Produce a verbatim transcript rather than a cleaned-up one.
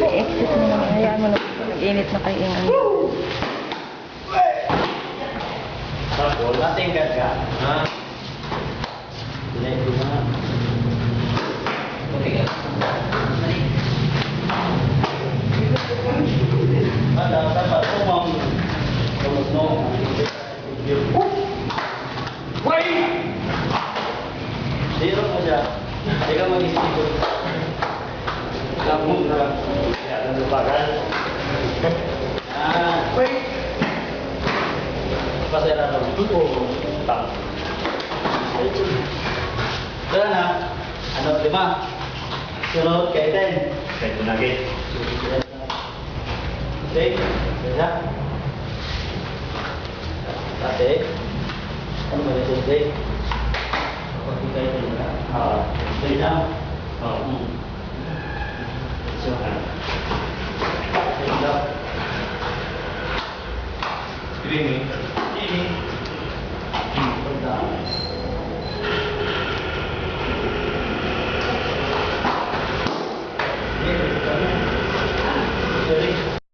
Exit mo naman. Hayaan mo na. Mag-init na kayo yung ano. Tapos, natingkad ka. Ha? Hindi, hindi na. Okay ka. Ah, dapat, dapat, kung mang-, kung no. Wait! Zero mo siya. Hindi ka mag-isip. Ikaw mo na. Kaya, ano ba, guys? Ah, wait! Pasera ko. Oo. Tama. Tara na. Ano, lima? Sunod, kay ten. Kay ten lagi. Okay, isa. Ate, ano ba yung Tuesday? Kapag ikay din na. Ah, Tuesday na. Oo. Hmm. So, ano? Ito. Screening. Screening.